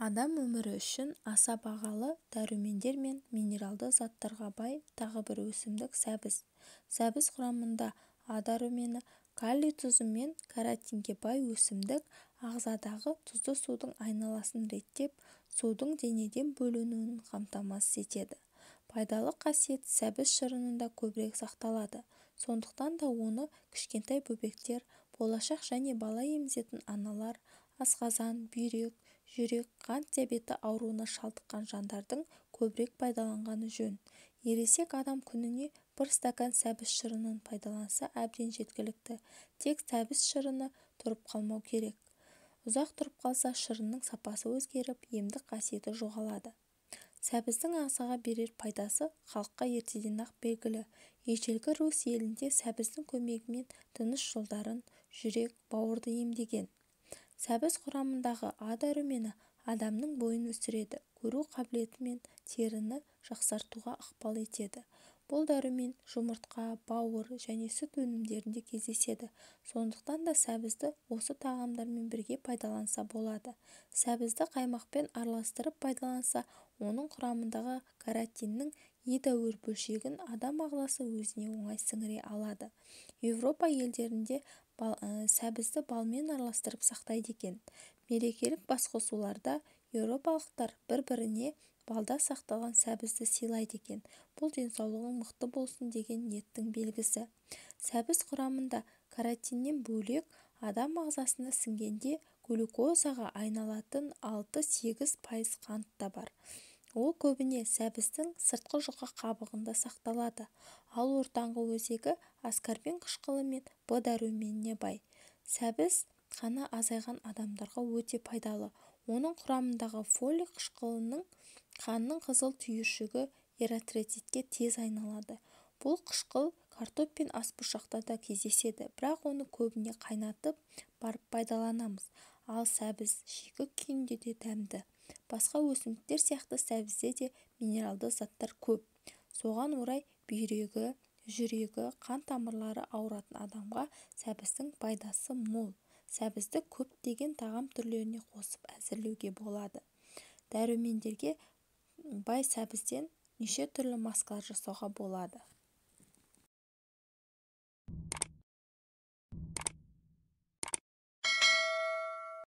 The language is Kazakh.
Адам өмірі үшін аса бағалы дәрумендер мен минералды заттарға бай тағы бір өсімдік сәбіз. Сәбіз құрамында А дәрумені, калий тұзы мен каротинге бай өсімдік ағзадағы тұзды судың айналысын реттеп, судың денеден бөлінуін қамтамасыз етеді. Пайдалы қасиет сәбіз шырынында көбірек сақталады. Сондықтан да оны кішкентай бөбектер, болашақ және бала емізетін аналар, асқазан, бүйрек, жүрек, қант диабеті ауруына шалдыққан жандардың көбірек пайдаланғаны жөн. Ересек адам күніне бір стакан сәбіз шырынын пайдаланса әбден жеткілікті. Тек сәбіз шырыны тұрып қалмау керек. Ұзақ тұрып қалса шырынның сапасы өзгеріп, емдік қасиеті жоғалады. Сәбіздің ағзаға берер пайдасы халыққа ертеден-ақ белгілі. Ежелгі Русь елінде сәбіздің көмегімен тыныс жолдарын, жүрек, бауырды емдеген. Сәбіз құрамындағы А дәрумені адамның бойын өсіреді, көру қабілеті мен теріні жақсартуға ықпал етеді. Бұл дәрумен жұмыртқа, бауыр және сүт өнімдерінде кездеседі. Сондықтан да сәбізді осы тағамдармен бірге пайдаланса болады. Сәбізді қаймақпен араластырып пайдаланса, оның құрамындағы каротиннің едәуір бөлшегін адам ағзасы өзіне оңай сіңіре алады. Еуропа елдерінде сәбізді балмен араластырып сақтайды екен. Мерекелік басқосуларда еуропалықтар бір-біріне балда сақталған сәбізді сыйлайды екен. Бұл денсаулығың мықты болсын деген ниеттің белгісі. Сәбіз құрамында каротиннен бөлек адам ағзасына сіңгенде глюкозаға айналатын 6-8% қант та бар. Ол көбіне сәбіздің сыртқы жұқа қабығында сақталады. Ал ортаңғы өзегі аскорбин қышқылы мен Б дәруменіне бай. Сәбіз қаны азайған адамдарға өте пайдалы. Оның құрамындағы фолий қышқылының қанның қызыл түйіршігі эритроцитке тез айналады. Бұл қышқыл картоп пен асбұршақта да кездеседі, бірақ оны көбіне қайнатып барып пайдаланамыз. Ал сәбіз шикі күйінде де дәмді. Басқа өсімдіктер сияқты сәбізде де минералды заттар көп. Соған орай бүйрегі, жүрегі, қан тамырлары ауыратын адамға сәбіздің пайдасы мол. Сәбізді көптеген тағам түрлеріне қосып әзірлеуге болады. Дәрумендерге бай сәбізден неше түрлі маскалар жасауға болады.